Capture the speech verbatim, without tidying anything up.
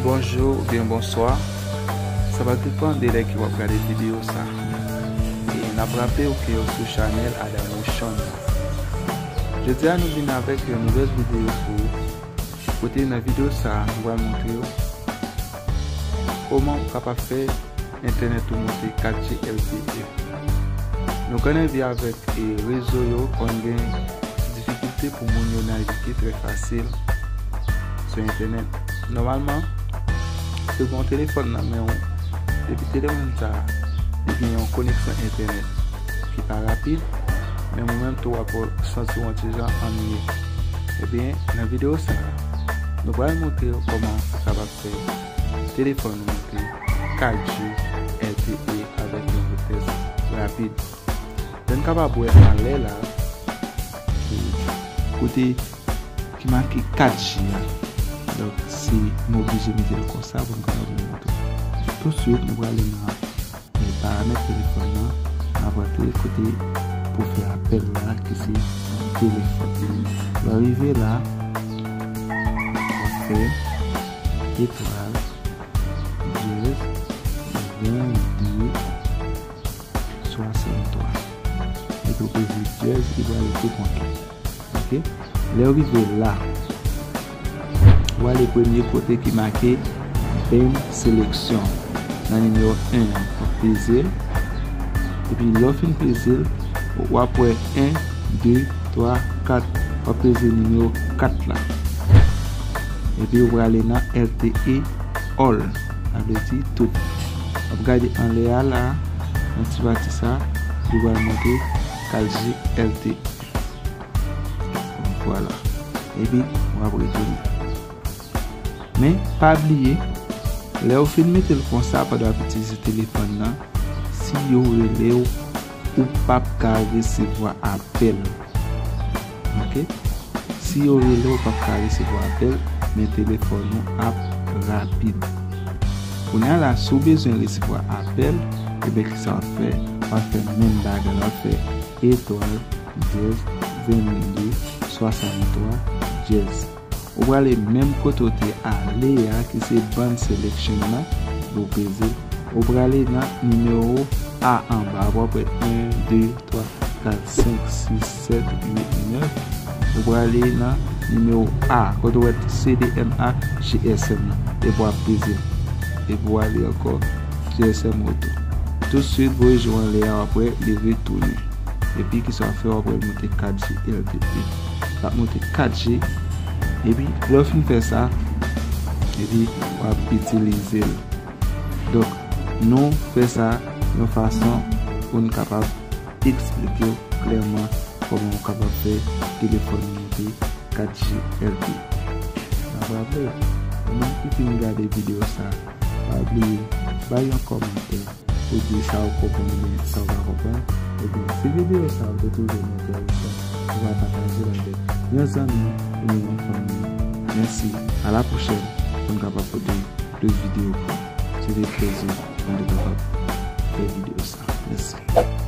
Bonjou oubyen bonswa. Sa va depann de lè ke w ap gade videyo sa. E n ap raple w ke w sou chanèl Adam Ocean. Jodi a nou vin avèk yon nouvèl videyo pou ou. Kote nan videyo sa, nou pral montre w kòman w kapab fè entènèt ou monte kat G L T E. Nou konnen byen avèk, e, rezo yo konn gen difikilte pou moun yo navige trè fasil sou entènèt. Nòmalman, si w gen yon telefòn nan men w, depi telefòn sa a, li gen yon koneksyon entènèt ki pa rapid, men ou menm tou w ap santi w yon ti jan annuiye. Ebyen, nan videyo sa a, nou pral montre w kòman w kapab fè telefòn ou monte kat G L T E avèk yon vitès rapid. Lè n kapab wè anlè la, kote ki make kat G a. Donk, si m oblije mete l konsa pou m kapab montre. Tousuit, nou prale nan, e, paramèt telefòn nan, n ap rantre kote pou fè apèl la, ki se telefòn. Lè w rive la, w ap fè etwal, dyèz, vennde, swasanntwa. Epi w peze dyèz, li prale tout manke. Ok? Lè w rive la, w ale premye kote ki make Band Selection. Nan nimewo en an, w ap peze l. Epi lè w fin peze l, w ap wè en, de, twa, kat. W ap peze nimewo kat la. Epi w prale nan L T E All. Sa vle di tout. W ap gade anlè a la, nan ti pati sa, li pral montre kat G L T E. Vwala. Epi, w ap retounen. Men, pa bliye, lè w fin mete l konsa pandan w ap itilize telefòn nan, si yo rele w, ou p ap ka resevwa apèl. Ok? Si yo rele w, ou p ap ka resevwa apèl, men telefòn ou ap rapid. Kounye a la, si w bezwen resevwa apèl, ebyen, kisa w ap fè? W ap fè menm bagay la, w ap fè etwal, dyèz, vennde, swasanntwa, dyèz. Ou prale menm kote w te ale a, ki se Band Selection nan, ou peze. Ou prale nan nimewo A anba, w ap wè en, de, twa, kat, senk, sis, sèt, uit, nèf. Ou prale nan nimewo A, kote w wè C D M A G S M nan. Epi w ap peze. Epi w ale ankò G S M Auto. Tousuit, voye je w anlè a, w ap wè li retounen. Epi kisa w ap fè, w ap wè l monte kat G L T E. L ap monte kat G. Epi lè w fin fè sa, epi w ap itilize l. Donk, nou fè sa yon fason pou n kapab eksplike w klèman kòman w kapab fè telefòn ou monte kat G L T E. N ap raple w, ou menm ki fin gade videyo sa, pa bliye bay yon kòmantè pou di sa w konprann oubyen sa w pa konprann. Ebyen, si videyo sa w te twouve l enteresan, ou va pataje l avèk yon zanmi oubyen yon fanmi. Mèsi. A la pwochèn pou n kapab pote plis videyo pou ou. Se te plezi pou n te kapab fè videyo sa. Mèsi.